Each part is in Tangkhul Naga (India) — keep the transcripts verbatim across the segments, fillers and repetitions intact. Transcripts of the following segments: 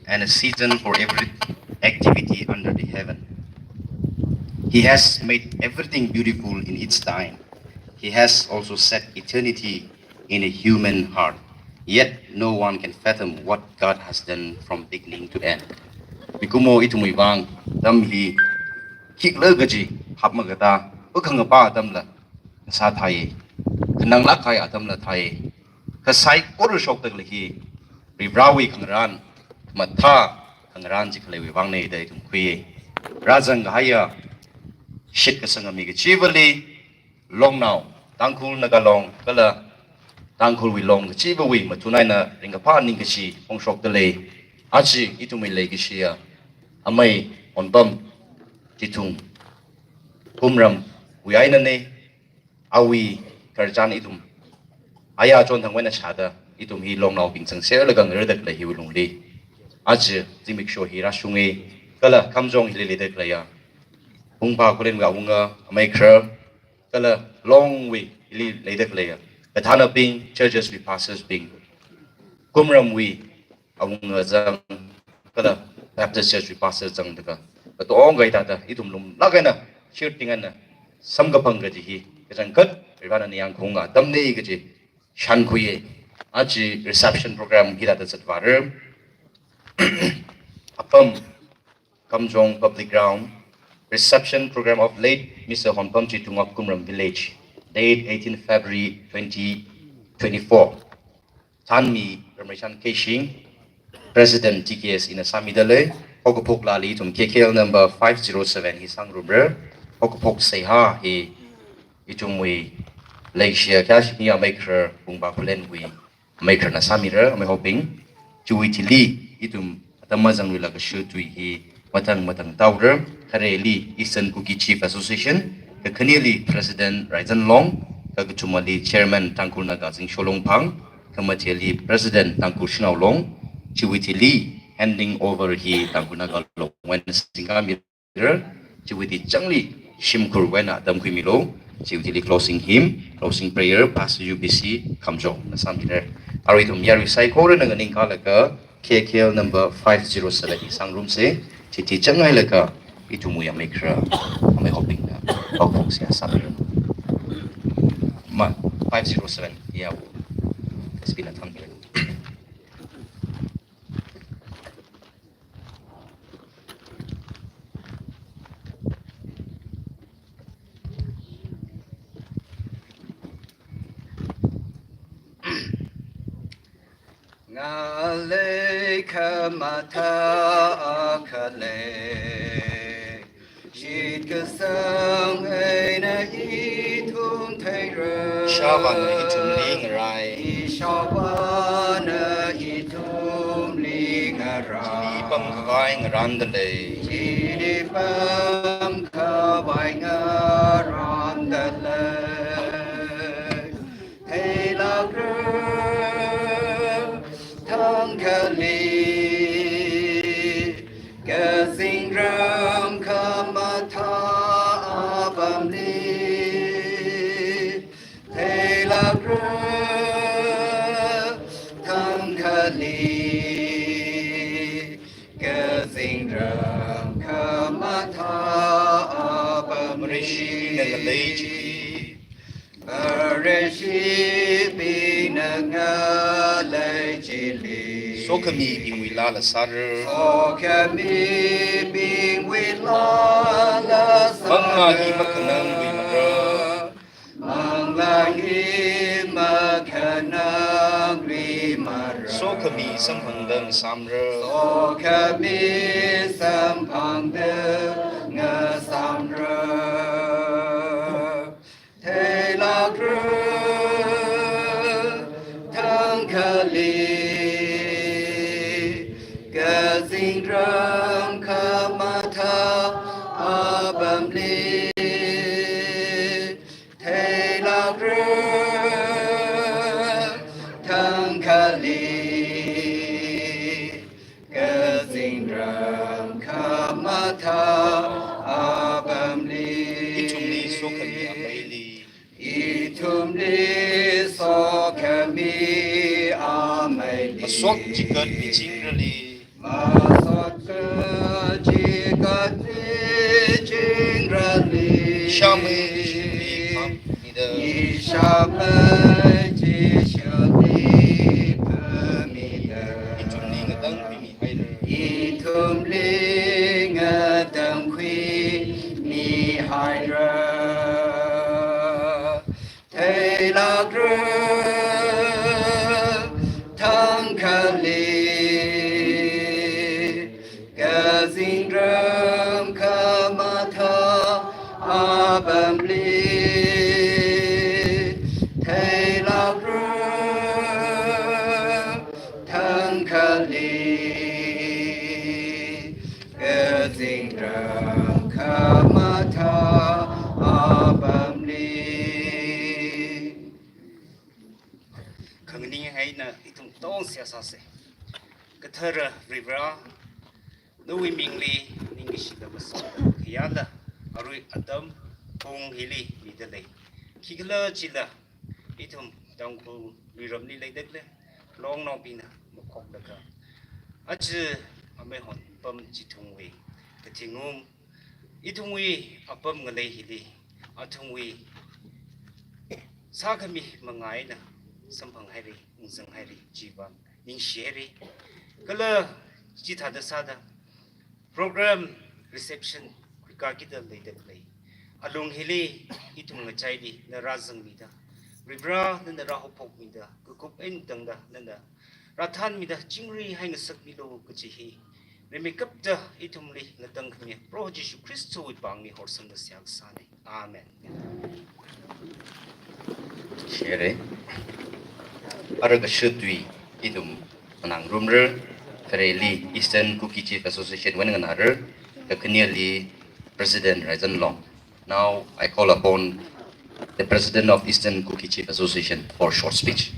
and a season for every activity under the heaven. He has made everything beautiful in its time. He has also set eternity in a human heart. Yet no one can fathom what God has done from beginning to end. Mikumo ithumwui vang atam hi khikhala kaji hapmakatā, ukhangapa atamla sāthai, khananglāk kahai atamla thai, kha saikora shokda khalei hi Varivarāwui khangarān, mathā khangarān chi khaleiwui vangna da ithum khui. Rāzang kahaiya shitkasanga mi kachivali, longnao, Tangkhul Naga Long kala Tangkhulwui long kachivawui matunaina ringkaphā ningkashi phongshokda lei. Aja ithumwui leikashiya amei Honpam Chithung Kumramwui einana. Awui khararchan ithum aya chonthangwui eina shāda, ithum hi longnaobing zangserlaga ngarāda khalei hiwui lungli aja zimiksho hi rāshunga. Kala Kamjong hili leida khaleiya Pungpa Khullenwui awunga, amei khara, kala longwui hili leida khaleiya kathānabing, churches wui pastors bing, Kumramwui awunga zang, kala Baptist Church wui pastor zang da kha, katonga eina thāda ithum lumlāk eina shirting eina samkaphang kaji hi kachangkhat Varivarāna ningyāng khaunga atamna kaji shānkhuiya. Aja reception program hithāda zatvāra. Apam, Kamjong Public Ground, reception program of late Mister Honpam Chithung of Kumram Village, date eighteen February twenty twenty-four. Thanmi Ramreichan Keishing, President T K S ina sāmida lei. Haokaphok laali ithum K K L number five zero seven hi sāngarumra. Haokaphok seihā hi ithumwui leikashiya khayāshi khaniya amei khara Pungpa Khullenwui amei kharana sāmira, amei Hoping. Chiwui thili ithum atam mazangluila kashu tui hi mathang mathang tāura. Khareli Eastern Kuki Chief Association, kakhaneli President Raizanlong, kakathumali Chairman Tangkhul Naga Zingsho Longphang, khamatheli President Tangkhul Shanao Long. Chiwui thili handing over hi Tangkhul Naga Longwui eina singkāmira. Chiwui thili changli shimkhurwui eina atam khuimilu. Chiwui thili closing hymn, closing prayer, Pastor U B C Kamjongna sāmira. Arui ithum yarui saikorana nganingkalaga K K L number five zero seven hi sāngarumsa. Chithāchang hailaga ithumwui amei khara, amei Hopingna haokaphok seihā sāmira. Ma, five zero seven, ya, S P na thangmira. Ngalei khamathā akha lei, shitkasang eina ithum theira. Ishāvāna ithumli ngarai. Ishāvāna ithumli ngarai. Chili pamkhavai ngarānda lei. Chili pamkhavai ngarānda lei. Theilākra thangkhali, kazingram khamathā apamli. Theilākra thangkhali, kazingram khamathā apamli. Vareshibingna ngalei chili. Vareshibingna ngalei chili. Sokhamibingwui laala sāra. Sokhamibingwui laala sāra. Manglā hi makhanangluimara. Manglā hi makhanangluimara. Sokhami samphangda ngasāmra. Sokhami samphangda ngasāmra. Theilākra thangkhali, kazingram khamathā apamli. Theilākra thangkhali, kazingram khamathā apamli. Ithumli sokhami ameili. Ithumli sokhami ameili. Masot chikat michingrali. Asot kaji katli chingrali. Shamei shimli kham mida. Ishamei shimli pamida. Ithumli ngatangkhuimihaira. Ithumli ngatangkhuimihaira. Theilākra thangkhali, kazingram khamathā apamli. Theilākra thangkhali, kazingram khamathā apamli. Khanganing eina ithum tongseihā sāsa. Kathara Varivara, nawui mingli ningkashi da masot khayāla arui atam pung hili midalei. Khikhalajila ithum Tangkhul miramli leidalei, longnaobingna makhoklaga, aja amei hon pam chithungwui kathingum, ithumwui apam ngalei hili, athumwui sākhami manga eina samphanghaira, ungzanghaira, chiwui vang ningshihaira. Kala chithāda sāda program reception khuikakida leidalei. Alung hili ithum ngachaili na rāzangmida, Varivara nana rāhaophokmida, kakup eina tangda nana rāthanmida, chingri haingasakmilu kaji hi rimeikapta ithumli ngatangkhami Proho Jishu Khristawui pāngli horsamda seihā kasāna. Amen. Shere. Ara kasha tui ithum nganāngarumra, khareli Eastern Kuki Chief Association wui eina nganāra, kakhaneli President Raizanlong. Now I call upon the President of Eastern Kuki Chief Association for a short speech.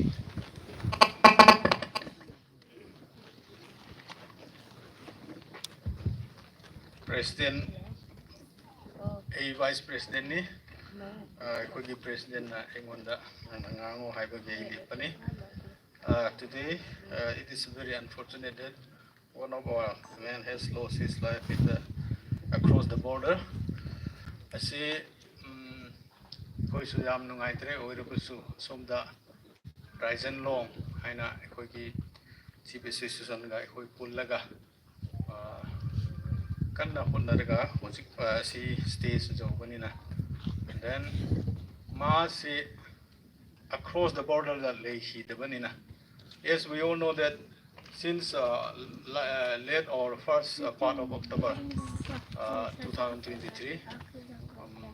President, I Vice President ꯅꯤ, ꯑ, ꯑꯩꯈꯣꯏꯒꯤ President ꯅ ꯑꯩꯉꯣꯟꯗ ꯅꯪꯅ ꯉꯥꯡꯉꯣ ꯍꯥꯏꯕꯒꯤ ꯑꯩ ꯂꯦꯞꯄꯅꯤ꯫ Uh, today, uh, it is very unfortunate that one of our men has lost his life in the, across the border. ꯑꯁꯤ, ꯎꯝ, ꯑꯩꯈꯣꯏꯁꯨ ꯌꯥꯝ ꯅꯨꯡꯉꯥꯏꯇ꯭ꯔꯦ, ꯑꯣꯏꯔꯕꯁꯨ ꯁꯣꯝꯗ Raizanlong ꯍꯥꯏꯅ ꯑꯩꯈꯣꯏꯒꯤ Chief Association ꯒ ꯑꯩꯈꯣꯏ ꯄꯨꯜꯂꯒ, ꯑ, ꯀꯟꯅ ꯍꯣꯠꯅꯔꯒ ꯍꯧꯖꯤꯛ, ꯑ, ꯁꯤ stage ꯌꯧꯕꯅꯤꯅ, and then ꯃꯥꯁꯤ across the border ꯗ ꯂꯩꯈꯤꯗꯕꯅꯤꯅ, as we all know that since, uh, la-, uh, late or first, uh, part of October, uh, two thousand twenty-three, um,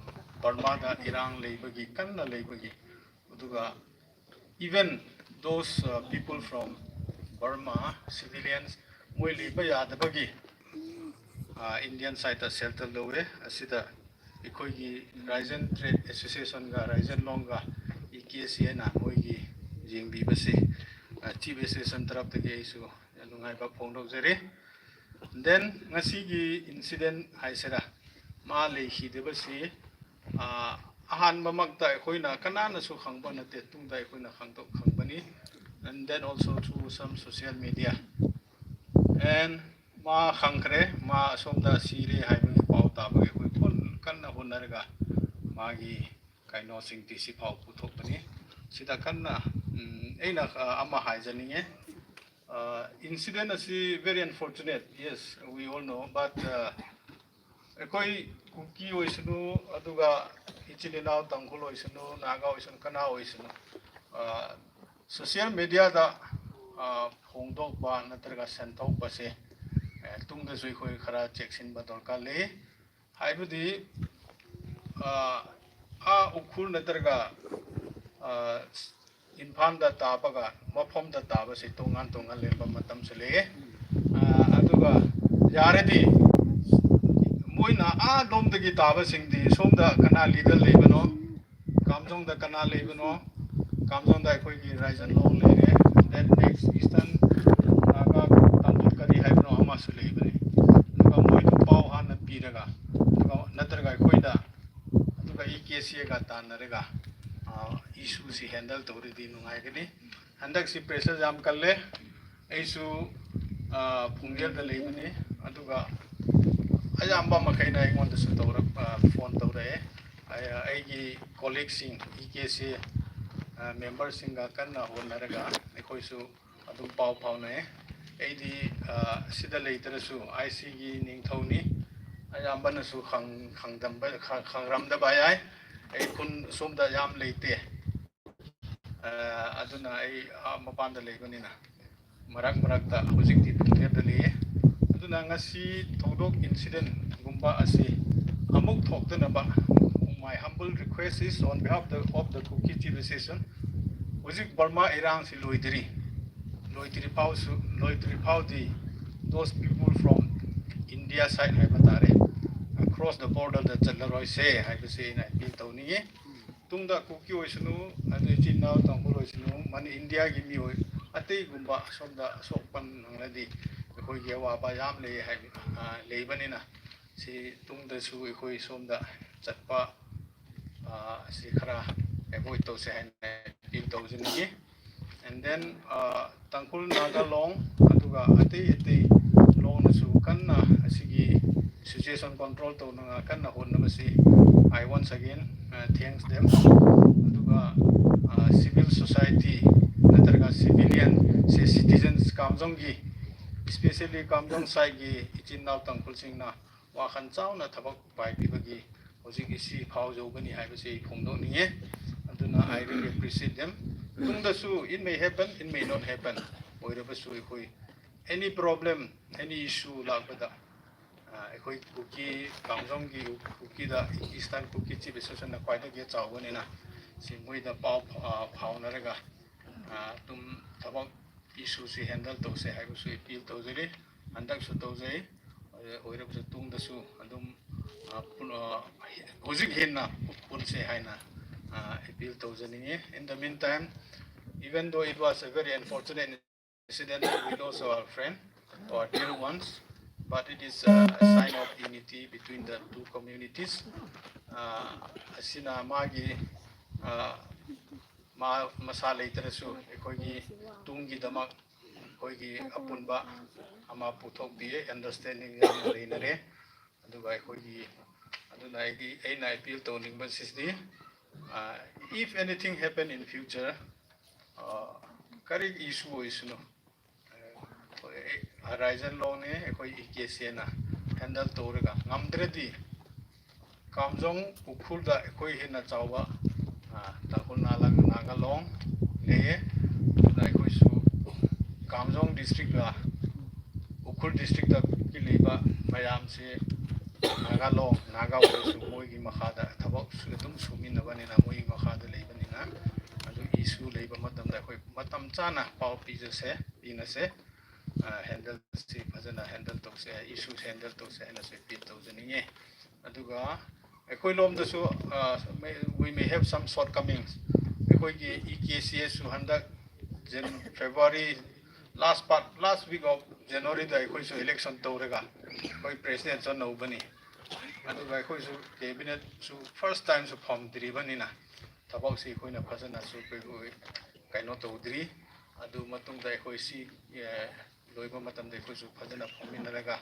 Burma ꯗ ꯏꯔꯥꯡ ꯂꯩꯕꯒꯤ, ꯀꯟꯅ ꯂꯩꯕꯒꯤ, ꯑꯗꯨꯒ even those, uh, people from Burma, civilians, ꯃꯣꯏ ꯂꯩꯕ ꯌꯥꯗꯕꯒꯤ, uh, Indian side ꯇ shelter ꯂꯧꯋꯦ꯫ ꯑꯁꯤꯗ ꯑꯩꯈꯣꯏꯒꯤ Raizan Trade Association ꯒ Raizanlong ꯒ E K C ꯅ ꯃꯣꯏꯒꯤ ꯌꯦꯡꯕꯤꯕꯁꯤ, ꯑ, Chief Association ꯇꯔꯞꯇꯒꯤ ꯑꯩꯁꯨ ꯌꯥꯝ ꯅꯨꯡꯉꯥꯏꯕ ꯐꯣꯡꯗꯣꯛꯆꯔꯤ꯫ Then ꯉꯁꯤꯒꯤ incident ꯍꯥꯏꯁꯤꯔꯥ, ꯃꯥ ꯂꯩꯈꯤꯗꯕꯁꯤ, ꯑ, ꯑꯍꯥꯟꯕꯃꯛꯇ ꯑꯩꯈꯣꯏꯅ ꯀꯅꯥꯅꯁꯨ ꯈꯪꯕ ꯅꯠꯇꯦ, ꯇꯨꯡꯗ ꯑꯩꯈꯣꯏꯅ ꯈꯪꯗꯣꯛ-, ꯈꯪꯕꯅꯤ꯫ And then also through some social media. And ꯃꯥ ꯈꯪꯈ꯭ꯔꯦ, ꯃꯥ ꯑꯁꯣꯝꯗ ꯁꯤꯔꯦ ꯍꯥꯏꯕꯒꯤ ꯄꯥꯎ ꯇꯥꯕꯒꯤ ꯑꯩꯈꯣꯏ ꯐꯣꯟ ꯀꯟꯅ ꯍꯣꯠꯅꯔꯒ ꯃꯥꯒꯤ ꯀꯩꯅꯣꯁꯤꯡꯗꯤ ꯁꯤꯐꯥꯎ ꯄꯨꯊꯣꯛꯄꯅꯤ꯫ ꯁꯤꯗ ꯀꯟꯅ, ꯎꯝ, ꯑꯩꯅ, ꯑ, ꯑꯃ ꯍꯥꯏꯖꯅꯤꯡꯉꯦ꯫ ꯑ, incident ꯑꯁꯤ very unfortunate, yes, we all know, but, uh, ꯑꯩꯈꯣꯏ ꯀꯨꯀꯤ ꯑꯣꯏꯁꯅꯨ, ꯑꯗꯨꯒ ꯏꯆꯤꯜ ꯏꯅꯥꯎ ꯇꯥꯡꯈꯨꯜ ꯑꯣꯏꯁꯅꯨ, ꯅꯥꯒꯥ ꯑꯣꯏꯁꯅꯨ, ꯀꯅꯥ ꯑꯣꯏꯁꯅꯨ, ꯑ, social media ꯗ, ꯑ, ꯐꯣꯡꯗꯣꯛꯄ ꯅꯠꯇ꯭ꯔꯒ ꯁꯟꯗꯣꯛꯄꯁꯦ, ꯑ, ꯇꯨꯡꯗꯁꯨ ꯑꯩꯈꯣꯏ ꯈꯔ ꯆꯦꯛꯁꯤꯟꯕ ꯗꯔꯀꯥꯔ ꯂꯩ꯫ ꯍꯥꯏꯕꯗꯤ, ꯑ, ꯑꯥ ꯎꯈ꯭ꯔꯨꯜ ꯅꯠꯇ꯭ꯔꯒ, ꯑ, ꯏꯝꯐꯥꯜꯗ ꯇꯥꯕꯒ ꯃꯐꯝꯗ ꯇꯥꯕꯁꯦ ꯇꯣꯉꯥꯟ ꯇꯣꯉꯥꯟ ꯂꯩꯔꯝꯕ ꯃꯇꯝꯁꯨ ꯂꯩꯌꯦ꯫ ꯑ, ꯑꯗꯨꯒ ꯌꯥꯔꯗꯤ ꯃꯣꯏꯅ ꯑꯥ ꯂꯣꯝꯗꯒꯤ ꯇꯥꯕꯁꯤꯡꯗꯤ ꯁꯣꯝꯗ ꯀꯅꯥꯂꯤꯗ ꯂꯩꯕꯅꯣ, ꯀꯥꯝꯖꯣꯡꯗ ꯀꯅꯥ ꯂꯩꯕꯅꯣ, ꯀꯥꯝꯖꯣꯡꯗ ꯑꯩꯈꯣꯏꯒꯤ ꯔꯥꯏꯖꯟꯂꯣꯡ ꯂꯩꯔꯦ, then next Eastern ꯅꯥꯒꯥ ꯇꯥꯡꯈꯨꯜ ꯀꯔꯤ ꯍꯥꯏꯕꯅꯣ ꯑꯃꯁꯨ ꯂꯩꯕꯅꯦ꯫ ꯑꯗꯨꯒ ꯃꯣꯏꯕꯨ ꯄꯥꯎ ꯍꯥꯟꯅ ꯄꯤꯔꯒ, ꯑꯗꯨꯒ ꯅꯠꯇ꯭ꯔꯒ ꯑꯩꯈꯣꯏꯗ ꯑꯗꯨꯒ E K C ꯒ ꯇꯥꯟꯅꯔꯒ, ꯑ, issue ꯁꯤ handle ꯇꯧꯔꯗꯤ ꯅꯨꯡꯉꯥꯏꯒꯅꯤ꯫ ꯍꯟꯗꯛꯁꯤ pressure ꯌꯥꯝ ꯀꯜꯂꯦ꯫ ꯑꯩꯁꯨ Ah, Phunggerda leibani, aduga ayamba makhaina aingondashu tawrak, ah, phone tawrāi. Ai, ah, aigi colleaguesing, E K C, ah, membersingga kanna honnaraga, aikhoishu adum pao phaonai. Aidi, ah, sida leitarasu, I C gi ningthaoni, ayambanasu khang, khangdamba, khang, khangramda bai ai. Ai khun somda yam leite. Ah, aduna ai, ah, mapanda leibanina. Marak marakta hojikti Phunggerda lei. Aduna ngasi thokdok incident gumba asi amuk thoktanaba, my humble request is on behalf the, of the Kuki Chief Association. Hojik Burma irangsi loidri. Loidri phaosu, loidri phaodi those people from India side haiba tare. Across the border da zatlaroise haibase ina appeal tawni. Tungda Kuki oisanu, adi ichin inao Tangkhul oisanu, man India gi mi oi, ateigumba somda sokpan nangladi, aikhoigi awaba yam lei hai, ah, leibanina, si tungdasu aikhoi somda zatpa, ah, si khara avoid tawse haina appeal tawjingi. And then, uh, Tangkhul Naga Long, aduga atei atei longnasu kanna asigi situation control taonanga kanna honnabasi, I once again, uh, thanks them. Aduga, uh, civil society, natraga civilian, se citizens Kamjong gi, especially Kamjong side gi ichin inao Tangkhulsingna, wakhan chaona thabak paipibagi, hojik isi phao jaobani haibase phongdokninge. Aduna I really appreciate them. Tungdasu, it may happen, it may not happen. Oirabasu aikhoi, any problem, any issue lakpada, ah, aikhoi Kuki, Kamjong gi Kuki da, Eastern Kuki Chief Association na khwaida ge chaobanina. Si moida pao, ah, phaonaraga, ah, tum thabak issue si handle tawse haibasu appeal tawjari, handakshu tawjai, eh, oirabasu tungdasu, adum, ah, pun, ah, hojik hinna punse haina, ah, appeal tawjaninge. In the meantime, even though it was a very unfortunate incident that we lost our friend, our dear ones, but it is a, a sign of unity between the two communities. Ah, asina magi, ah, ma, masā leitarasu, aikhoigi tunggidamak, aikhoigi apunba ama puthokpi, understanding yam leinare. Aduga aikhoigi, aduna aidi, eina appeal tawningbasidi, ah, if anything happen in future, ah, kari issue oisanu, eh, Horizon Long ne, aikhoi E K C na handle tawraga ngamdradi, Kamjong Ukhrul da aikhoi hina chaowa, ah, Tangkhul Naga, Naga Long lei, na aikhoisu Kamjong district la, Ukhrul district da kileiba mayamse Naga Long, Naga oisu moigi makhada thabak su, adum suminabanina moigi makhada leibanina, adu issue leiba matamda aikhoi matam chana pao pijase, pinase, ah, handle si phajana handle tawse, issues handle tawse, hainase appeal tawjaninge. Aduga, aikhoi lomdasu, ah, may, we may have some shortcomings. Aikhoigi E K C S su handak Jan-, February last part, last week of January da aikhoisu election tawraga, aikhoi president su anaobani. Aduga aikhoisu cabinet su first time su form dribanina, thabaksi aikhoina phajanasu pei hui kaino tawdri. Adu matungda aikhoisi, eh, loiba matamda aikhoisu phajana form minaraga,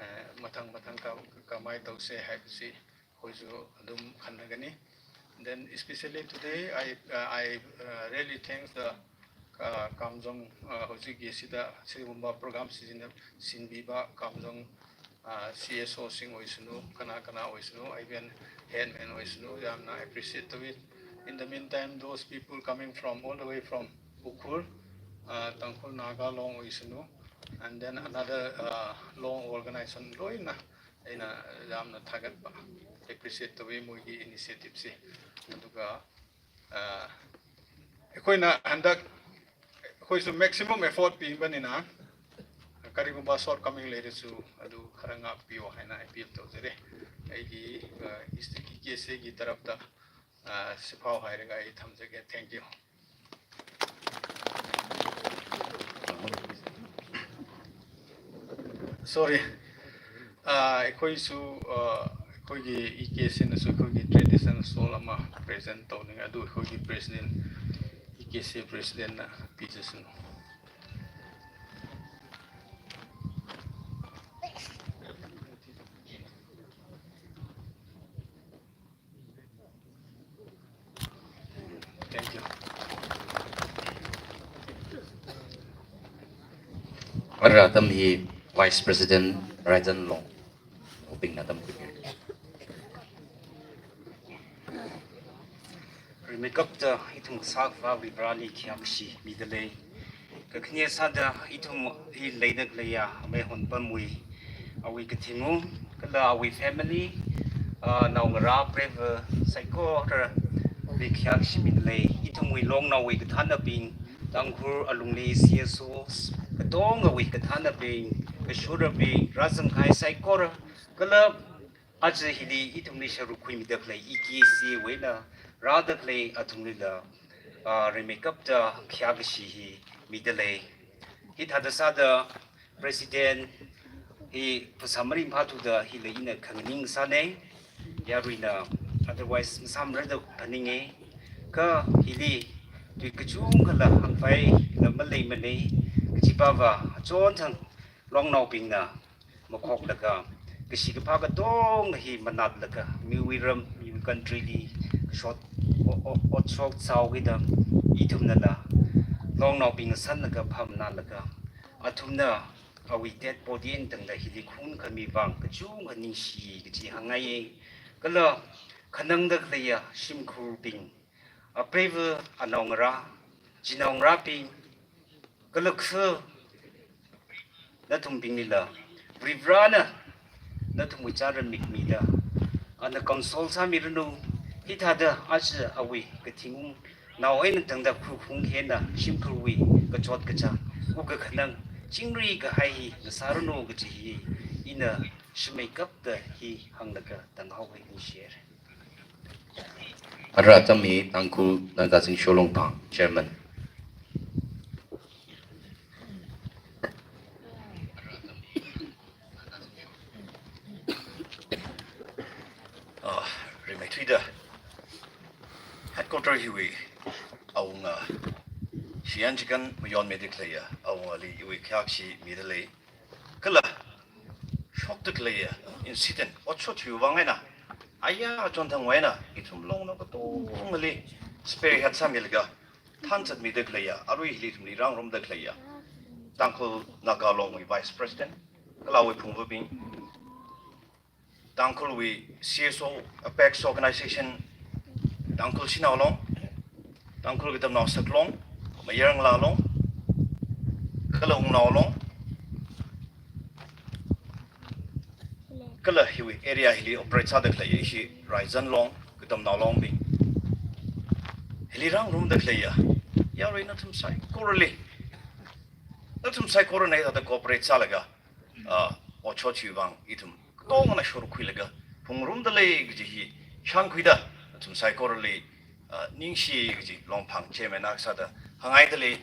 eh, mathang mathang ka, kamai tawse haibasi, aikhoisu adum khannagani. Then especially today, I, uh, I, uh, really thanks the, uh, Kamjong, uh, hojik yesida, sigumba program sijina sinbiba Kamjong, uh, C S O sing oisanu, kana kana oisanu, even headman oisanu, yamna appreciate tawit. In the meantime, those people coming from all the way from Ukhrul, uh, Tangkhul Naga Long oisanu, and then another, uh, Long organization loina, eina yamna thagatpa, appreciate tawi moigi initiative si. Aduga, ah, aikhoina handak, aikhoisu maximum effort pibanina, karigumba shortcoming leirasu, adu khara ngakpiyo haina appeal tawjare. Aigi, ah, E K C gi tarapta, ah, siphao hairaga ai thamjage. Thank you. Sorry. Ah, aikhoisu, ah, aikhoigi E K C nasu aikhoigi traditional shawl ama present tawning, adu aikhoigi president, E K C president na pijasanu. Ara atam hi Vice President Raizanlong, obingna atam khuimira. Rimeikapta ithum kasā Akhava Varivarali khayākashi midalei. Kakhane sāda ithum hi leida khaleiya amei Honpamwui, awui kathingwui, kala awui family, ah, naongarā preiva saikorali khayākashi midalei. Ithumwui longnaowui kathānabing, Tangkhul alungli C S Os katongawui kathānabing, kashurabing, rāzangkahai saikora, kala aja hili ithumli sharuk khuimida khalei E K C wui eina rāda khalei athumlila, ah, rimeikapta khayākashi hi midalei. Hithāda sāda President hi phasā maringphāthuda hila ina khanganing sānei, yaruina otherwise masāmarada phaninge. Kha hili tui kachungkhala hāngkhavai la maleimanei, kajipava achonthang longnaobingna makhoklaga, kashi kaphā katonga hi manatlaga, miwui ram, miwui country li kashot, o-, o-, otshok chaokida, ithumnala longnaobing sanlaga phamnalaga, athumna awui dead body eina tangda hili khunkhamivang kachungkha ningshi kaji hāngngaiye. Kala khanangda khaleiya shimkhurbing, apreiva anaongarā, chinaongarābing, kala khu nathumbinglila Varivarana nathumwui chānramik mida, ana console sāmiranu. Hithāda aja awui kathingwui nao eina tangda khukhung khena shimkhurwui kachot kachāng, u kakhanang, chingri kahai hi ngasāranu kaji hi ina shimeikapta hi hānglaga tanghaohai, ningshire. Ara atam hi Tangkhul Naga Zingsho Longphang, Chairman. Ah, rimeithuida headquarter hiwui awunga, shiyan chikan mayonmida khaleiya awungali iwui khayākashi midalei. Kala shokda khaleiya incident, otshot hiwui vang eina, aya achonthangwui eina ithum longnao katongali spearhead sāmilaga thanzatmida khaleiya, arui hili ithumli rāngarumda khaleiya Tangkhul Naga Longwui Vice President, kala awui phungvabing, Tangkhulwui C S O, apex organization, Tangkhul Shanao Long, Tangkhul Katamnao Saklong, Mayar Ngalā Long, kala Wungnao Long, kala hiwui area hili operate sāda khaleiya ishi Raizanlong, Katamnao Longbing, hili rāngarumda khaleiya yarui nathum saikorali, nathum saikorana hithāda cooperate sālaga, ah, otshot hiwui vang ithum katongana shuruk khuilaga phungrumdalei kaji hi shānkhuida, nathum saikorali, ah, ningshi kaji Longphang Chairman akha sāda hāngngaidalei.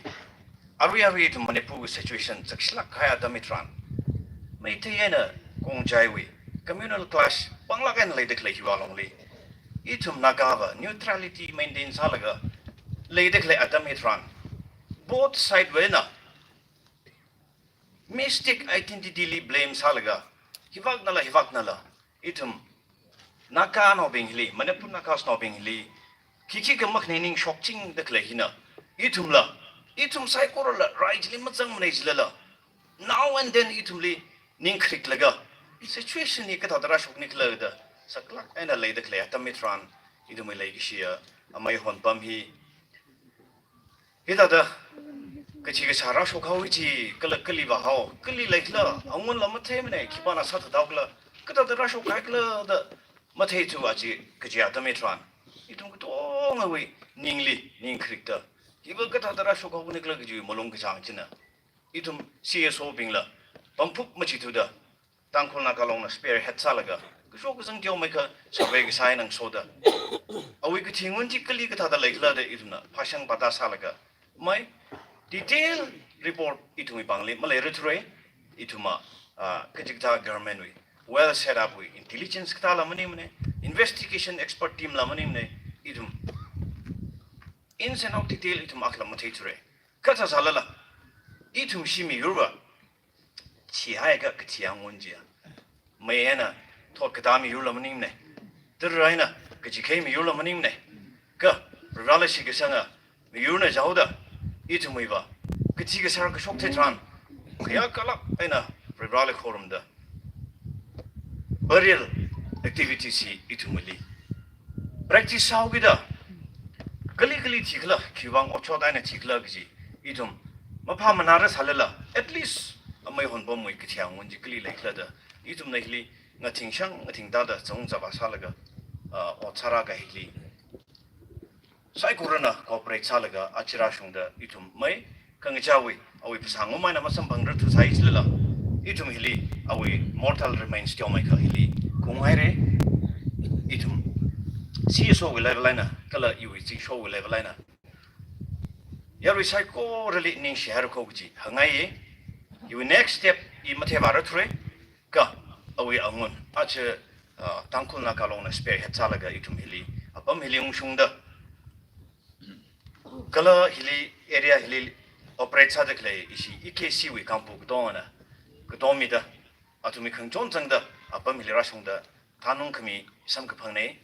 Arui arui ithum Manipurwui situation zakshilāk kahai atam hitharan, Meitei eina Khongjaiwui communal clash panglāk eina leida khalei hiwui alungli, ithum Nagava neutrality maintain sālaga leida khalei atam hitharan, both side wui eina mistake identity li blame sālaga, hivaknala hivaknala, ithum Naganaobing hili, Manipur Nagasnaobing hili khikhi khamakhanei ning shokchingda khalei hina, ithumla, ithum saikorala rai chili mazangmanei jilala, now and then ithumli ning khariklaga, situation hi kathāda rāshoknikhala da saklāk eina leida khalei atam hitharan, ithumwui leikashiya amei Honpam hi hithāda kachi kasā rāshok haowa chi, kala kali vāhao, kali leikhala, angunla matheimanei, khipāna sāthathaokhala, kathāda rāshok haikhala da matheithuwa chi kaji atam hitharan, ithum katongawui ningli ning kharikta, hiva kathāda rāshok haonikhala kajiwui malung kachāng china, ithum C S O bingla pamphup machithuda, Tangkhul Naga Longna spearhead sālaga, kashok kazang teomeikha survey kasā eina ngasoda, awui kathingwui chi kali kathāda leikhala da ithumna phāshang pāda sālaga, mai detail report ithumwui pāngli maleirarthure. Ithumva, ah, kachikathā government wui well set up wui intelligence kathāla maningmanei, investigation expert team la maningmanei, ithum ins and out detail ithum akhala matheithure. Kha sāsālala, ithum ishi miyurva, chihaiakha kathi angun chiya, mei eina thot katā miyurla maningmanei, tara eina kachikhei miyurla maningmanei. Kha rāla shikasanga miyurna jaoda, ithumwuiva kathi kasār kashok theitharan, khayā kalak eina Varivarāli khorumda burial activities hi ithumli practice sāhaokida, kali kali thikhala, khiwuivang otshot eina thikhala kaji ithum maphāmanāra sālala, at least amei Honbomwui kathi ngun chi kali leikhala da ithumna hili ngathingshang ngathingtāda zung zava sālaga, ah, ot sāra kahai hili saikorana cooperate sālaga aja rāshungda ithum mei khangachaowui, awui phasā ngum eina masamphangra thu sāi chilala, ithum hili awui mortal remains teomeikha hili kunghaira. Ithum C S O wui level eina kala iwui zingshowui level eina yarui saikorali ningshihaira kho kaji hāngngaiya. Iwui next step i matheivāra thura, kha awui angun aja, ah, Tangkhul Naga Longna spearhead sālaga ithum hili, apam hili ungshungda, kala hili area hili operate sāda khalei ishi E K C wui kangpu katongana katomida, athumwui khangachon zangda apam hili rāshungda thanung khami samkaphangna.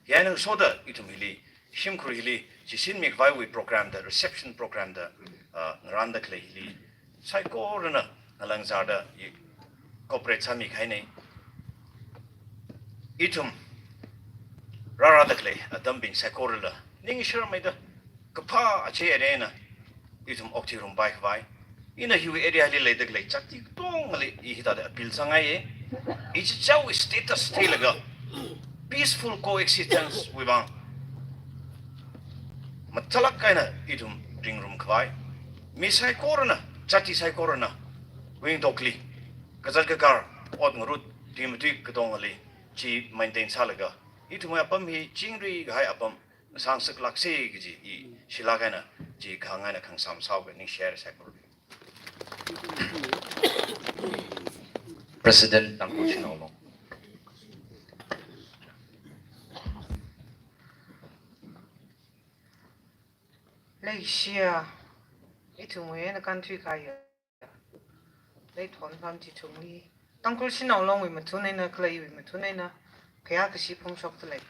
Hi eina ngasoda ithum hili, shimkhur hili chishinmikhavaiwui program da, reception program da, ah, ngarānda khalei hili saikorana ngalāngzarda i cooperate sāmikahaina. Ithum rārāda khalei atambing saikorala ningshirmeida kaphā achei areina ithum okthuirumpai khavai, ina hiwui area li leida khalei jati katongali i hithāda appeal sāngaiya. Ichichāwui status theilaga peaceful coexistence wui vang mathālāk eina ithum ringrum khavai, mi saikorana, jati saikorana wingtokli kazat kakar, ot ngarut, tui matui katongali chi maintain sālaga ithumwui apam hi chingri kahai apam sāngasaklāksa kaji i shilāk eina chi kahāng eina khangasam sāhaoga, ningshihaira saikora. President Tangkhul Shanao Long. Leishiya, ithumwui eina kānthui kahaiya, leithon pham chithumli, Tangkhul Shanao Longwui mathun eina kala iwui mathun eina khayā kashi phongshokda lei.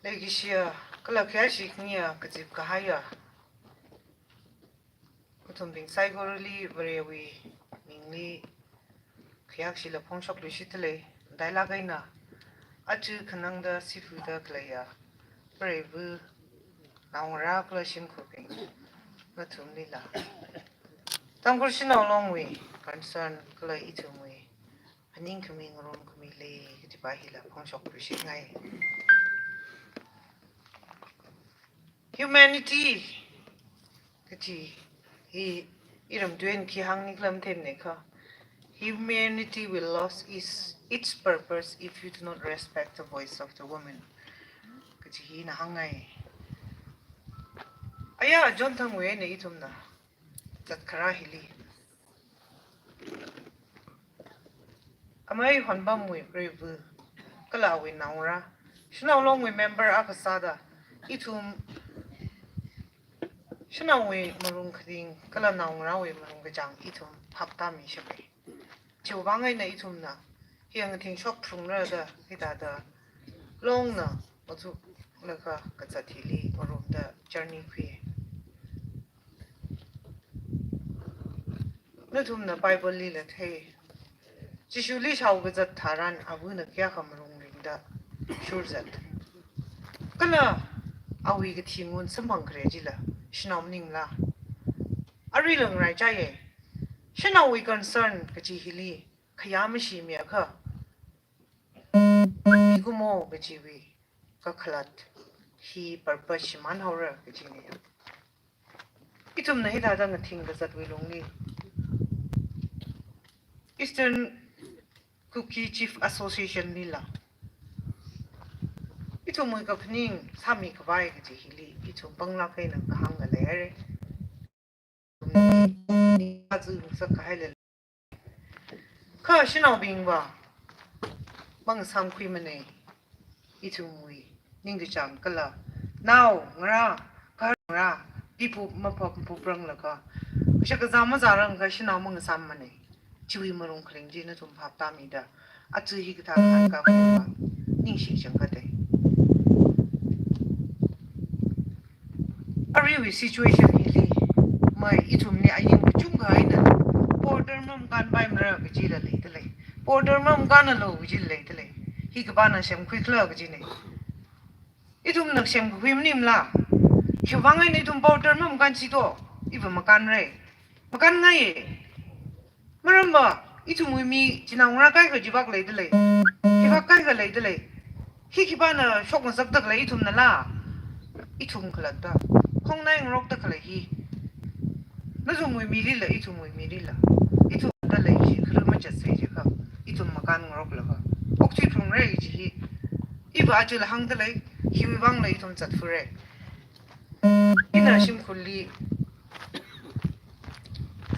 Leikashiya, kala khayāshi khangayiya, kazip kahaiya, kathumbing saikorali Varewui mingli khayākashila phongshokluishitda lei. Dailāk eina aja khanangda siphuda khaleiya Vareva̱ naongarā kala shimkhurbing nathumlila, Tangkhul Shanao Longwui concern kala ithumwui phaningkhami ngarumkhami lei kajipa hila phongshokluishitngai. Humanity kaji hi iramtuiwui eina khi hāngni khala matheimana kha, "Humanity will lose its, its purpose if you do not respect the voice of the woman," kaji hina hāngngai. Aya, John Thangwui eina ithumna zatkharā hili, amei Honbamwui Vareva̱ kala awui naongarā, Shanao Longwui member akha sāda, ithum Shanaowui marung kharing kala naongarāwui marung kachāng ithum phaptāmishappai. Chiwuivang eina ithumna hi ngathingshok phungra da, hithāda Longna machuklaga kazat hili ngarumda journey khui. Nathumna Bible lila thei, Jishuli shao kazat tharan ava̱na kayākha marung ringda shurzat. Kala awui kathi ngun samphang khare chila shanao maningla. Aruila ngaraichāya. Shanaowui concern kaji hili khayā mashimiakha, mikumo kajiwui kakhalat hi purpose shimānhaora kajina. Ithumna hithāda ngathing kazatwui lungli, Eastern Kuki Chief Association lila ithumwui kaphaning sāmikhavai kaji hili ithum panglāk eina kahāng ngaleira. Azu sak kahai lei. Kha shanaobingva mangasāmkhuimana. Ithumwui ningkachāng kala naongarā, gaharngarā, pipup maphap mapuprang laga, kashakazā mazārang kha shanao mangasāmmana. Chiwui marung kharing chi nathum phaptāmida, aja hikathā kahāng kaphungva ningshi changkhatai. Aruiwui situation hili Mai ithumli ain kachungkha eina border mamakānpaimara kajila leidalei. Border mamakānlu kajila leidalei. Hi khipāna semkhuikhala kajinei. Ithumna semkakhui maningmala? Khiwuivang eina ithum border mamakānsi to? Iva makānrei. Makānngaiye. Maramva ithumwui mi chinaongarā kaikha chivak leidalei. Chivak kaikha leidalei. Hi khipāna shokngasakdakhalei ithumnala? Ithum khalatta. Khongnai ngarokdakhalei hi. Nathumwui milila, ithumwui milila. Ithumda leishi, kharā machatsei jiakha, ithum makānngaroklaga okthuiphungrei kaji hi iva ajala hāngdalei, hiwuivangla ithum zatfurei. Ina shimkhurli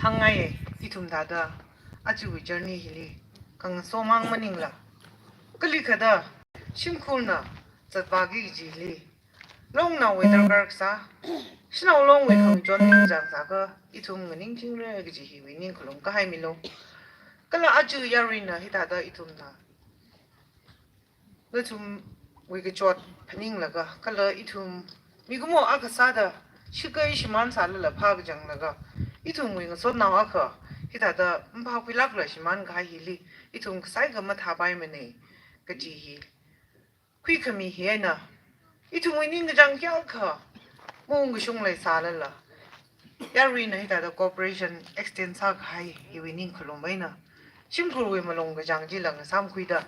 hāngngaiye, ithum thāda ajawui journey hili khangaso mang maningla, kalikhada shimkhurna zatvāki kajili longnaowui darkar kasā, shanao longwui khangachon ningchāng sākha, ithum nganingchingrei kaji hiwui ningkhalum kahai milu. Kala aja yaruina hithāda ithumna nathumwui kachot phaninglaga, kala ithum mikumo akha sāda shakei shimān sālala phākachanglaga, ithumwui ngasotnao akha hithāda maphākhuilākla shimānkahai hili ithum kasāikha mathāpaimanei kaji hi khuikhami hi eina, ithumwui ningkachāng kayākha maungkashung leisālala, yaruina hithāda cooperation extend sākahai hiwui ningkhalum eina, shimkhurwui malung kachāng chila ngasāmkhuida,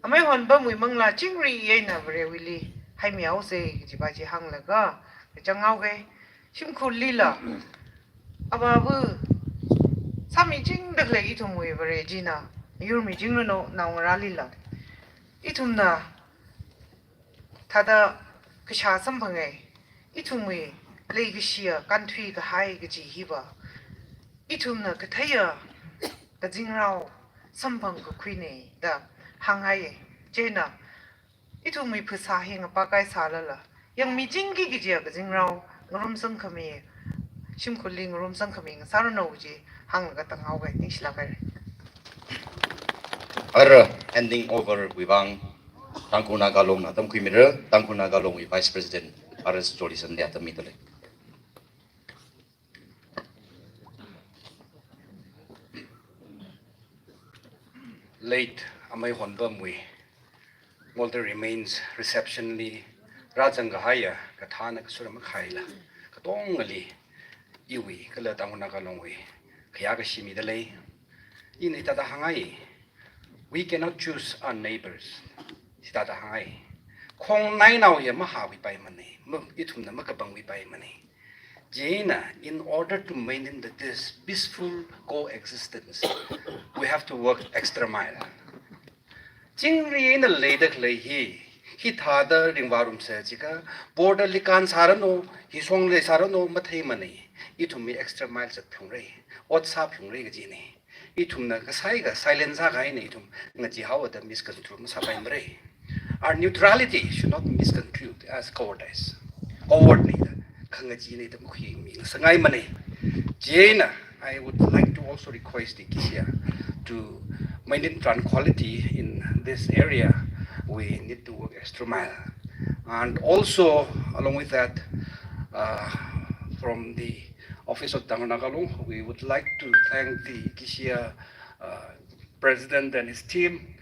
amei Honbamwui manglā chingri eina Varewuili haimihaosei kajipa chi hānglaga kachang haoke. Shimkhurlila avāva sāmichingdakhalei ithumwui Vare china yurmichingranu. Naongarālila ithumna thāda kashā samphangei, ithumwui leikashiya kānthuikahai kaji hiva ithumna katheiya kazingrao samphangkakhuinei da hānghaiye. Chieina ithumwui phasā hi ngapākai sālala, yangmichingki kajiya kazingrao ngarumsangkhami, shimkhurli ngarumsangkhami ngasāranu kaji hānglaga tanghaoke. Ningshilāk haire. Ara handing over wuivang Tangkhul Naga Longna atam khuimira, Tangkhul Naga Longwui Vice President R S Jolison li atam midalei. Late amei Honbamwui mortal remains reception li rāzangkahaiya kathāna kasura makhaila, katongali iwui kala Tangkhul Naga Longwui khayākashi midalei. Ina hithāda hāngngai, "We cannot choose our neighbors." Hithāda hāngngai. Khongnainaoya mahākhuipaimanei, ma, ithumna makapangkhuipaimanei. Chieina, in order to maintain the, this peaceful coexistence, we have to work extra mile. Chingri eina leidakhalei hi, hithāda ringvārumsa jiakha, border li kānsāranu, hishong leisāranu matheimanei. Ithum mi extra mile zatphungrei, ot sāphungrei kajinei. Ithumna kasāikha silence sākahaina, ithum ngacheehaoda misconstrue masāpaimarei. Our neutrality should not be misconstrued as cowardice. Coward nei da, khangacheenei da makhuimingasakngaimanei. Chieina, I would like to also request the Kisia to maintain tranquility in this area. We need to work extra mile. And also, along with that, uh, from the Office of Tangkhul Naga Long, we would like to thank the Kisia, uh, president and his team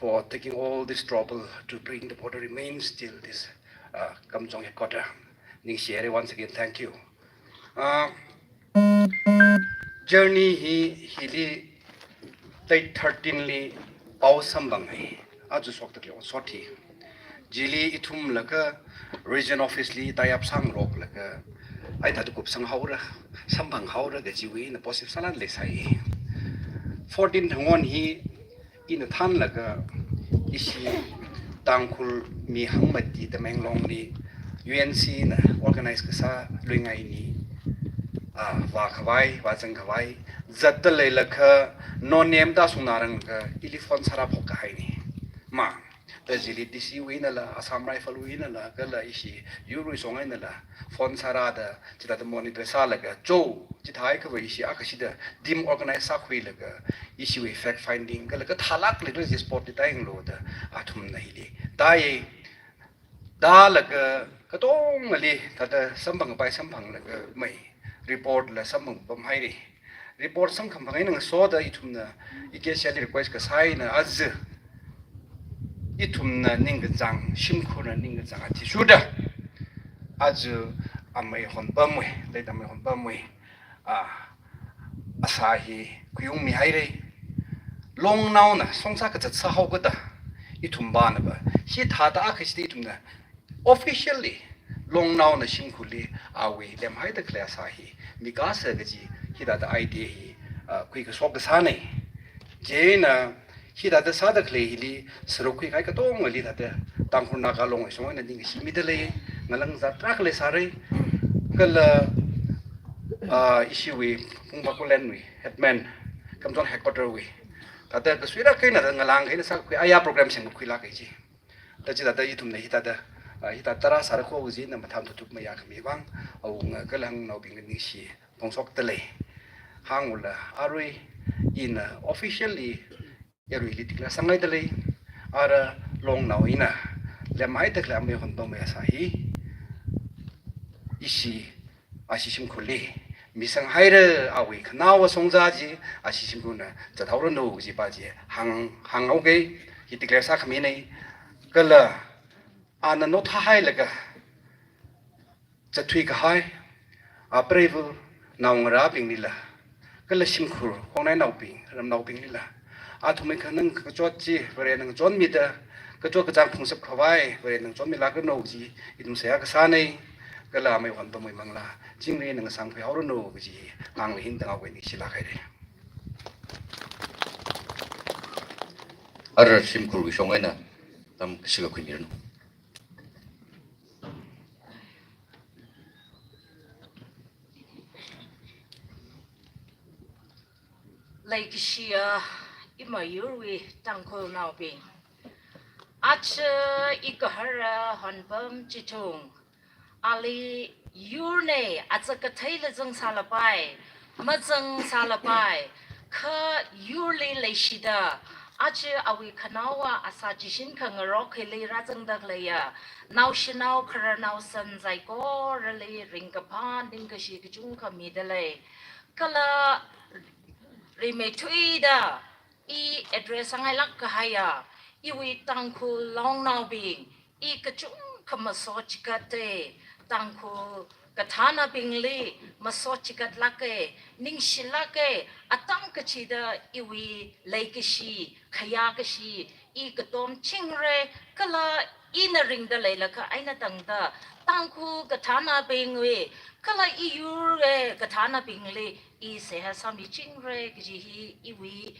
for taking all this trouble to bring the border remains till this, uh, Kamjong headquarter. Ningshihaire, once again, thank you. Uh, journey hi, hili date thirteen li pao samphangei, aja shokdakhalei ot sot hi. Chili ithumlaga region office li tie up sāngaroklaga, ai thāda kupsanghaora, samphanghaora kajiwui eina positive sālala leisai. Fourteen thang on hi ina thānlaga ishi Tangkhul mi hangmati Tamenglong li U N C na organize kasā Luingai ni, ah, vākhavai, vāzangkhavai, zatda leilakha no name da sungna ranglaga ili phone sārāphok kahainei. Ma, da chili D C wui einala, Assam Rifle wui einala, kala ishi yurwui shong einala, phone sārāda, chithāda monitor sālaga, cho, chithākha va ishi akhashida team organize sākhuilaga, ishiwui fact finding, kala kathālāk leida chi spot li tāyanglu da, athumna hili tāi, tālaga, katongali, thāda samphangpai samphanglaga, mai, report la samphang pamhaira. Report samkaphang eina ngasoda ithumna, ishi ali request kasā eina aja ithumna ningkachāng, shimkhurna ningkachāng athishurda aja amei Honpamwui, late amei Honpamwui, ah, asā hi khuiungmihaira. Longnaona songsā kazat sāhao kada, ithum banava hithāda akha chida ithumna officially longnaona shimkhurli awui lemhaida khalei asā hi mikasā kaji hithāda idea hi, ah, khuikashok kasāna. Chieina hithāda sāda khalei hili sāruk khuikahai katongali thāda Tangkhul Naga Long eina shong eina ningkashi midalei, ngalang zatra khalei sāra. Kala, ah, ishiwui Pungpa Khullenwui headman, Kamjong headquarter wui thāda kasuirak eina thāda ngalāng eina sākhui aya program semkhuilāka ji. Thāda chithāda ithumna hithāda, ah, hithāda tara sāra kho kajina mathān thukthup mayākhami vang, awunga kala hangnaobingli ningshi phongshokdalei. Hāngula arui ina officially yaruili declare sāngaidalei. Ara longnao ina lemhaida khalei amei Honpamwui asā hi ishi, ashi shimkhurli misanghaira, awui khanaowa songzā chi ashi shimkhurna zathaoranu kajipa chi hāng, hānghaoga, hi declare sākhamina. Kala ana nothahailaga zatthui kahai apreiva naongarābinglila, kala shimkhur khongnainaobing, ramnaobinglila, athumwui khanang kachot chi Varena ngachonmida, kachot kachāng phungshap khavai Varena ngachonmilākranu kaji ithum seihā kasāna. Kala amei Honpamwui manglā chingri eina ngasāngkhuihaoranu kaji hānglaga hithāda ngaoki, ningshilāk haira. Ara shimkhurwui shong eina tamkashik khuimiranu. Leikashiya imayurwui Tangkhulnaobing, aja igahara Honpam Chithung, ali yurna, aja katheila zangsālapai, mazangsālapai, kha yurli leishida, aja awui khanaowa asā chishin khangarok hili rāzangda khaleiya naoshinao khararnao san saikorali ringkaphā ningkashi kachungkha midalei. Kala rimeithuida i address sāngailāk kahaiya iwui Tangkhul longnaobing, i kachungkha masochikata, Tangkhul kathānabingli masochikatlāka, ningshilāka, atam kachida iwui leikashi, khayākashi i katom chingra. Kala ina ringda leilakha eina tangda Tangkhul kathānabingwui, kala iyurwui kathānabingli i seihā sāmichingra kaji hi iwui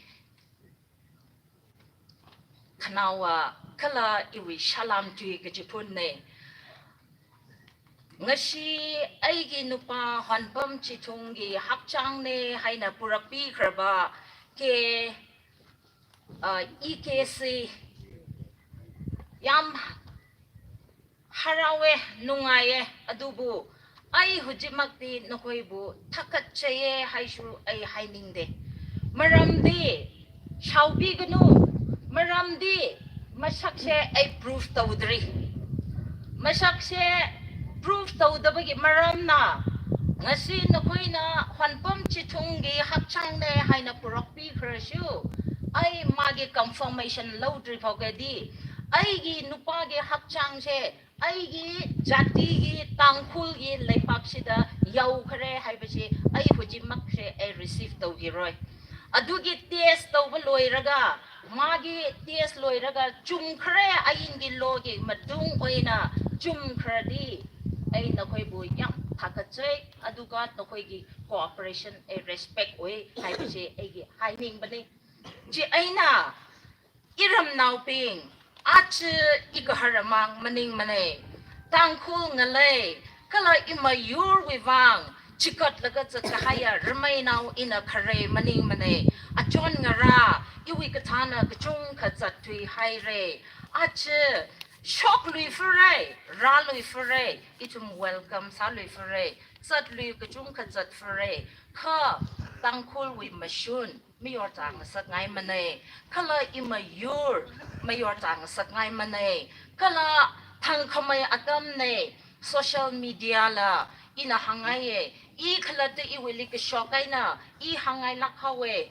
khanaowa kala iwui salam tui kachiphunna. Ngashi aigi nupā Honpam Chithungwui hakchāngna haina purakpikharaba ke, ah, E K C yam harāowa, nungaiya, adubu ai hujimakti nakhuibu thakatchaiya haishu ai hainingda. Maramdi, shaobiganu, maramdi masaksa ai proof tauda lei. Masaksa proof taudabagi maramna, ngashi nakhuina Honpam Chithungwui hakchāngna haina purokpikharashu, ai magi confirmation loudri phaokadi, aigi nupāwui hakchāngsa aigi jatiwui, Tangkhulwui leipakshida yaokhara haibashi ai hujimaksa ai receive tauhiroi. Adugi test tauba loiraga, magi test loiraga chumkhara ainwui logi matung oina chumkharadi, ai nakhuibu yam thakatchai, aduga nakhuiwui cooperation ai respect oi haibashi aigi hainingmana. Chieina iramnaobing, aja igaharamang maningmana. Tangkhul ngalei kala imayurwui vang chikatlaga zatkahaiya rameinao ina kharei maningmana. Achon ngarā, iwui kathāna kachungkha zatthuihaira. Aja shokluifara, rāluifara, ithum welcome sāluifara, zatlui kachungkha zatfara. Kha Tangkhulwui mashun mayorchā ngasakngaimana, kala imayur mayorchā ngasakngaimana, kala thangkhamei atamna, social media la ina hāngngaiya, I khalatta iwuili kashok eina, i hāngngailāk haowa.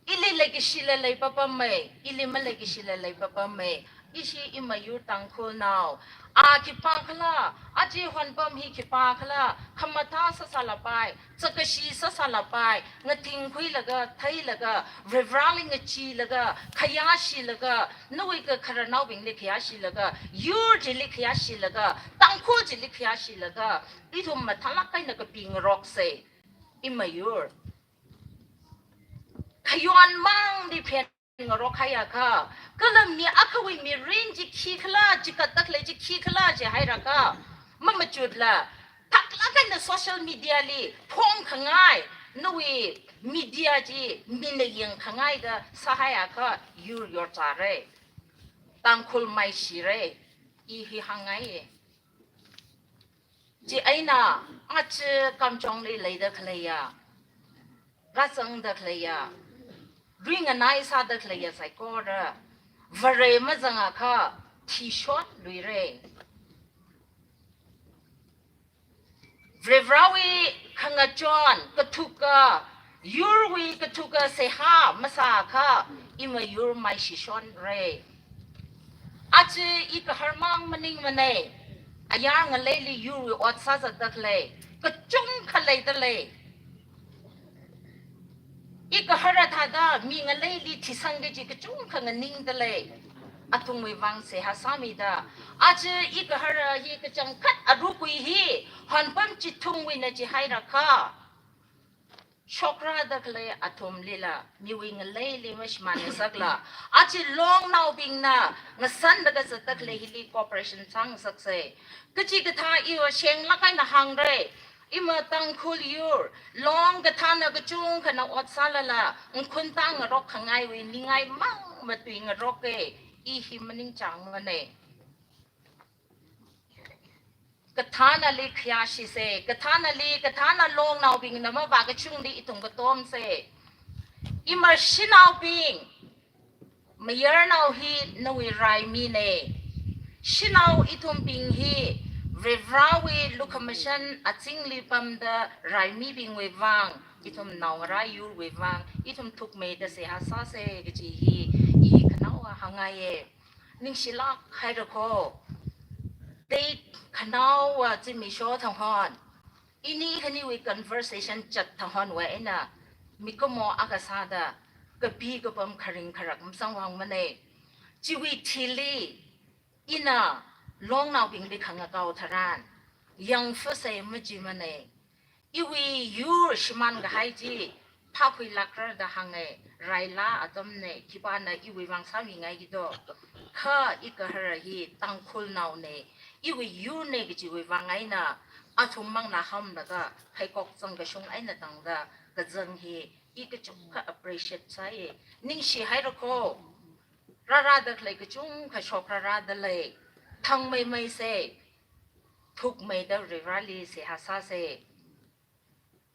Ili leikashila leipapamma, ili maleikashila leipapamma. Ishi imayur Tangkhulnao. A khipākhala, aja honpam hi khipākhala, khamathā sāsālapai, chakashi sāsālapai, ngathingkhuilaga, theilaga, Varivarāli ngacheelaga, khayāshilaga, nawui kakhararnaobingli khayāshilaga, yur chili khayāshilaga, Tangkhul chili khayāshilaga, ithum mathālāk eina kapingaroksa, imayur. Khayon mangli phen ngarokhaiakha, kala mi akhawui mirin chi khikhala, chikatda khalei chi khikhala jihairakha, mamachutla, thaklāk eina social media li phongkhangai, nawui media chi mina yangkhangaida sāhaiakha, yur yorchāra. Tangkhul maishira. I hi hāngngaiya. Chieina, aja Kamjongli leida khaleiya, rāzangda khaleiya, ringanai sāda khaleiya saikora, Vare mazangakha, thishotluira. Varivarāwui khangachon, kathuka, yurwui kathuka seihā masāakha, imayur maishishonra. Aja i kahar mang maningmana, ayar ngaleili yurwui ot sāzatda khalei kachungkha leidalei. I kahara thāda mi ngaleili thisang kaji kachungkha nganingdalei. Athumwui vang seihā sāmida. Aja i kahara hi kachangkhat arukui hi, honpam chithungwuina jihairakha, shokrada khalei athumlila, miwui ngaleili mashimān ngasakla, aja longnaobingna ngasanda kazatda khalei hili cooperation sāngasaksa. Kachikathā iva shenglāk eina hāngra. Ima Tangkhul yur, long kathāna kachungkhana ot sālala, ngkhuntang ngarokkhangaiwui ningai mang matuingaroka, i hi maningchāngmana. Kathānali khayāshisa, kathānali, kathāna longnaobingna mavākachungli ithum katomsa. Ima shanaobing, mayarnao hi nawui raimina. Shanao ithumbing hi Varivarāwui lukhamashan azingli pamda raimibingwui vang, ithum naongarā yurwui vang, ithum thukmeida seihā sāsa kaji hi i khanaowa hāngngaiya. Ningshilāk hairakho. Date khanaowa zimiksho thang hon, ini khaniwui conversation chat thang honwui eina mikumo akha sāda, kapi kapam kharing kharak masangvāngmana. Chiwui thili, ina longnaobingli khangakao tharan, yangfasa majimana. Iwui yur shimān kahai chi, phākhuilākra da hānga, railā atamna, khipāna iwui vang sāmingaiki do. Kha i kahara hi Tangkhulnaona, iwui yurna kajiwui vang eina, athum mangna hamlaga, haikok zangkashung eina tangda, kazang hi, i kachungkha appreciate sāya. Ningshi hairakho. Rārāda khalei kachungkha shokrarāda lei. Thangmeimeisa. Thukmeida Varivarāli seihā sāsa.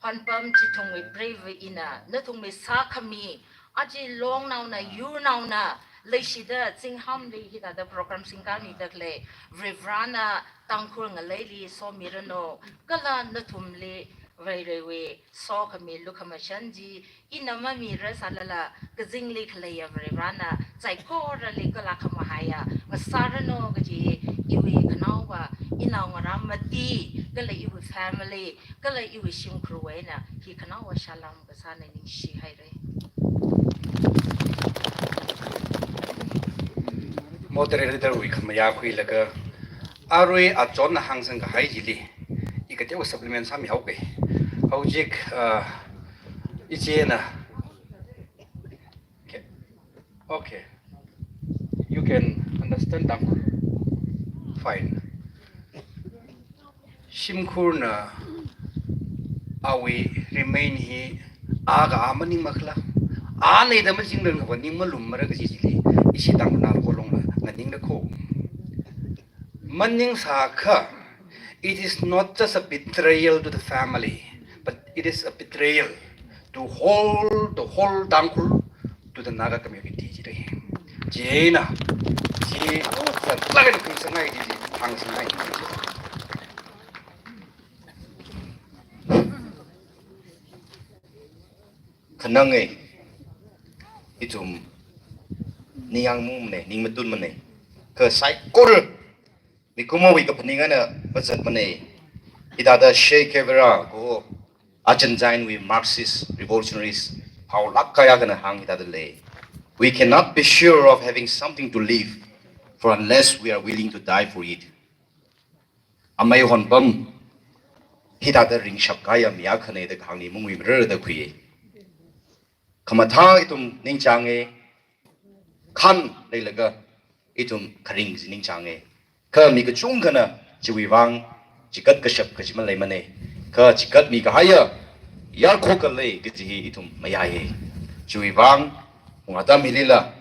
Honpam chithungwui preiva ina, nathumwui sākhami, aja longnaona, yurnaona, leishida, zinghamli hithāda program singkāmida khalei, Varivarāna Tangkhul ngaleili somiranu, kala nathumli Vaireiwui sokhami lukhamashan chi, ina mamirasālala, kazingli khaleiya Varivarāna, saikorali kala khamahaiya, ngasāranu kaji, iwui khanaowa, inaongarā mati, kala iwui family, kala iwui shimkhurwui eina, hi khanaowa salam kasāna, ningshi haira. Moderator wui khamayā khuilaga, arui achonna hāngsang kahai chili, i kateokha supplement sāmihaoka. Hojik, uh, ichena, okay. Okay. You can understand Tangkhul. Fine. Shimkhurna awui remain hi a ka a maningmakhala, ana da mazingrankhava ning malummara kaji chili, ishi Tangkhulnao kolongla nganingda kho. Maningsākha, it is not just a betrayal to the family, but it is a betrayal to whole, the whole Tangkhul, to the Naga community chida. Chieina, chi, sa, lagan kung sangai chi, hāngsangai. khanang e. Ithum ningyāng mung mane, ning matun mane. Kha saikora mikumowui kaphaning eina mazat mane. Hithāda Che Guevara ko Argentine wui Marxist revolutionaries haolāk kahai akhana hāng hithāda lei. We cannot be sure of having something to live for unless we are willing to die for it. Amei Honpam hithāda ringshap kahaiya mi akhana da kahāngli mungwi mara da khui. Khamathā ithum ningchānge, khan leilaga ithum kharing chi ningchānge. Kha mi kachungkhana chiwui vang chigat kashap kachi maleimane. Kha chigatmi kahaiya yarkhok khalei kaji hi ithum mayāye. Chiwui vang pung atam hilila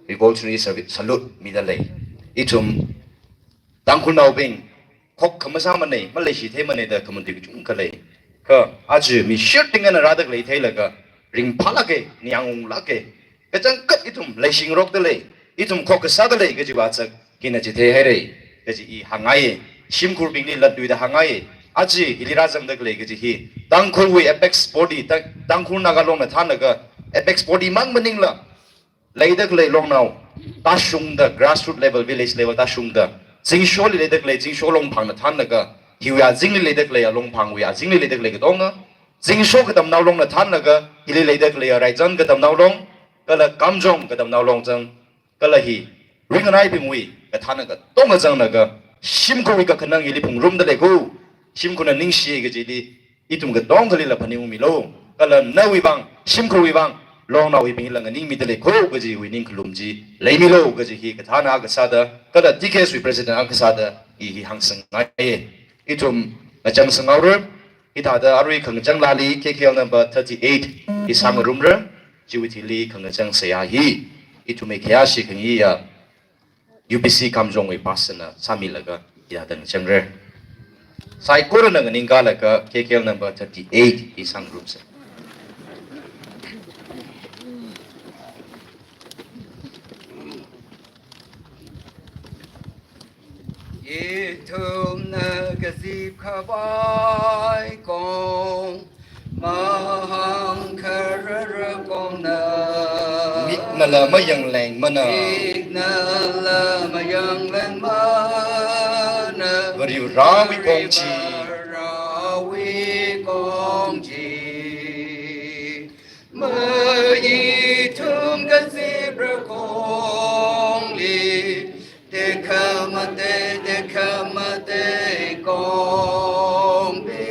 revolutionary service salute mida lei. Ithum Tangkhulnaobing khokkha masāmane, maleishithei mane da khamatuiwui kachungkha lei. Kha aja mi shirting eina rāda khalei theilaga ringphālāke, ningyāng unglāke. Kachangkhat ithum leishingarokda lei, ithum khokkha sāda lei kajiva chak hina chithei haire kaji i hāngngai. Shimkhurbingli latluida hāngngai. Aja hili rāzangda khalei kaji hi Tangkhulwui apex body, Tang-, Tangkhul Naga Longna thānlaga apex body mang maningla, leida khalei longnao tāshungda, grassroot level, village level tāshungda, zingsholi leida khalei zingsho longphangna thānlaga, hiwui azingli leida khalei, a longphangwui azingli leida khalei katonga, zingsho katamnao longna thānlaga, hili leida khalei, a Raizan katamnao long, kala Kamjong katamnao long zang, kala hi ringanaibingwui kathāna katonga zanglaga, shimkhurwui kakhanang hili phungrumda lei ko. Shimkhurna ningshi kajili ithum katongkhalila phaningungmilu. Kala nawui vang, shimkhurwui vang, longnaowuibingla nganingmida lei ko kajiwui ningkhalum chi leimilu kaji hi kathāna akha sāda, kala T K S wui president akha sāda i hi hāngsangngaiye. Ithum ngachang sanghaora, hithāda arui khangachang lali K K L number thirty-eight hi sāngarumra, chiwui thili khangachang seihā hi ithumwui khayāshi khangayiya U P C Kamjongwui pastorna sāmilaga hithāda ngachangra. Saikorana nganingkalaga K K L number thirty-eight hi sāngarumsa. Ithumna kazip khavai kong, mahāng kharara kongna. Miknala mayanglengmana. Miknala mayanglengmana. Varivarāwui kong chi. Varivarāwui kong chi. Ithum kazipra kongli, tekhamatei, tekhamatei kongli,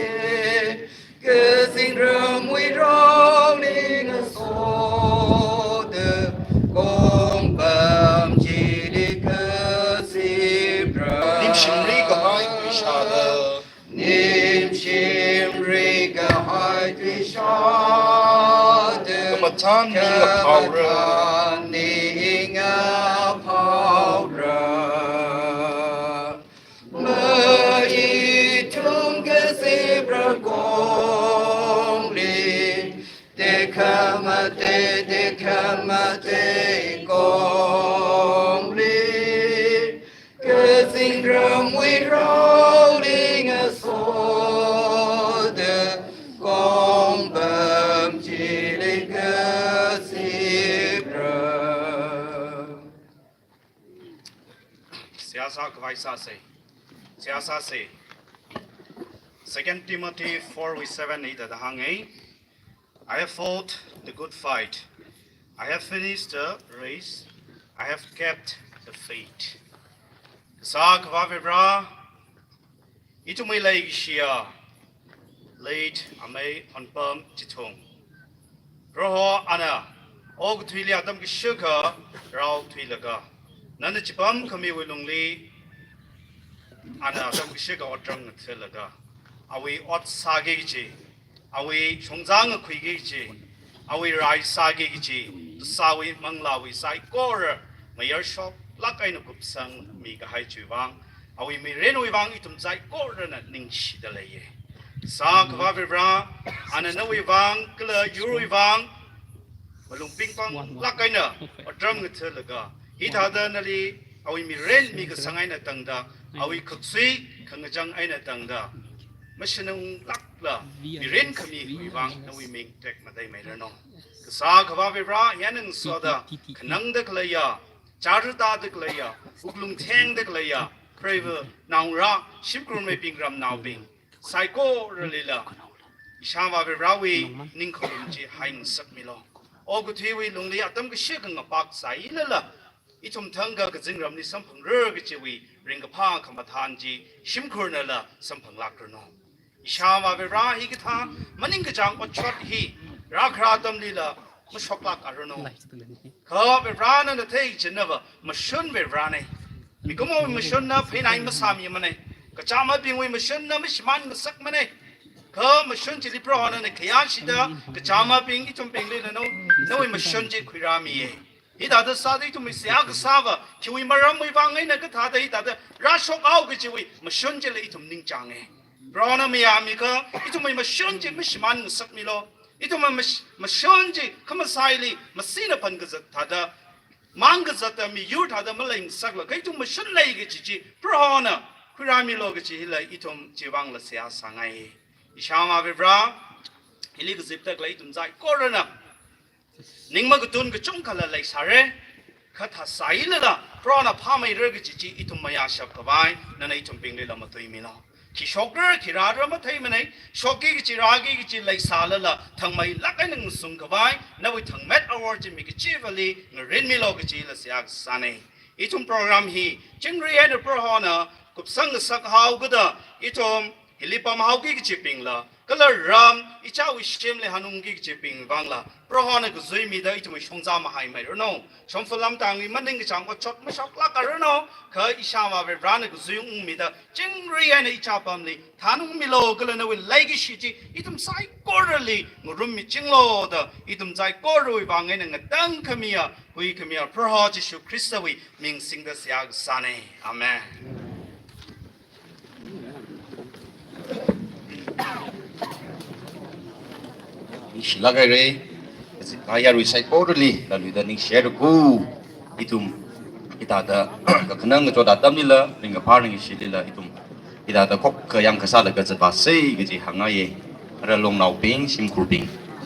kazingramwui rongli ngasoda, kongpam chili kazipra. Nimshimri kahai tuishāda. Nimshimri kahai tuishāda. Kamathān mi ngaphaora. Kamathān mi ngaphaora. Ithum kazipra kongli, tekhamatei, tekhamatei kongli, kazingramwui rongli ngasoda, kongpam chili kazipra. Seihā sākhavai sāsa. Seihā sāsa. Second Timothy four wui seven hithāda hānga. I have fought the good fight. I have finished the race. I have kept the faith. Kasā Akhava Varivara, ithumwui leikashiya late Amei Honpam Chithung, Proho ana okathuili atam kashikha rāthuilaga, nana chipam khamiwui lungli ana atam kashikha otram ngatha̱laga, awui ot sāki kaji, awui shongzā ngakhuiki kaji, awui rai sāki kaji, sāwui manglāwui saikora mayar shoklāk eina kupsangmi kahai chiwui vang, awui mirinwui vang ithum saikorana ningshida leiya. Kasā Akhava Varivara, ana nawui vang kala yurwui vang malung pingpanglāk eina otram ngatha̱laga, hithāda nali awui mirin mikasang eina tangda, awui khaksui khangachang eina tangda, mashanunglākla mirin khamiwui vang nawui ming tekmateimeiranu. Kasā Akhava Vare, hiyākha ngasoda khanangda khaleiya, chara tāda khaleiya, wuklung thengda khaleiya, preiva naongarā, shimkhur mibing, ramnaobing saikoralila Ishāvā Varewui ningkharum chi haingasakmilu. Okathuiwui lungli atam kashi khangapak sāilala, ithum thangkha kazingramli samphangra kajiwui ringkaphā khamathān chi shimkhurnala samphanglakranu. Ishāvā Vare, hikathā maningkachāng otshot hi rākhara atamlila mashoklākaranu. Kha Vare nana theichingva mashun Varena. Mikumowui mashunna pheinai masāmimana. Kachāmabingwui mashunna mashimān ngasakmana. Kha mashun chili Proho nana khayāshida kachāmabing ithumbingli nana, nawui mashun chi khuirāmiya. Hithāda sāda ithumwui seihā kasāva khiwui maramwui vang eina kathāda hithāda rāshokhao kajiwui mashun chila ithum ningchānga. Prohona mayāmikha ithumwui mashun chi mashimān ngasakmilu. Ithumwui mash-, mashun chi khamasāli masina phan kazat thāda, mang kazatda miyur thāda maleingasakla, kha ithum mashun lei kaji chi Prohona khuirāmilu kaji hila ithum chiwui vangla seihā sāngai. Ishāvā Vare, hili kazipda khalei ithum saikorana ning makatun kachungkhala leisāra. Kha thāsāilala Prohona phāmeira kaji chi ithum mayāshap khavai nana ithumbinglila matuimilu. Khi shokra, khi rāra matheimana, shokki kaji rāki kaji leisālala thangmeilāk eina ngasung khavai nawui thangmet awor chi mi kachivali ngarinmilu kajila seihā kasāna. Ithum program hi chingri eina Prohona kupsang ngasakhao kajida, ithum hili pamhaoki kajibingla, kala ram ichāwui shimli hanungki kajibing vangla Prohona kazuimida ithumwui shongza mahaimeiranu. Shongfa lamtangli maningkachāng otshot mashoklākaranu. Kha Ishāvā Varena kazui ungmida chingri eina ichā pamli thanungmilu, kala nawui leikashi chi ithum saikorali ngarummichinglu da ithum saikorawui vang eina ngatangkhamiya, huikhamiya Proho Jishu Khristawui ming singda seihā kasāna. Amen. Ningshilāk haira, kazip kayarui saikorali, laluida ningshihaira ku. Ithum hithāda kakhanang kachot atamlila, ringkaphā ringkashilila ithum hithāda khokkha yangkasāla kazat vāsa kaji hāngngaiya. Ara longnaobing, shimkhurbing,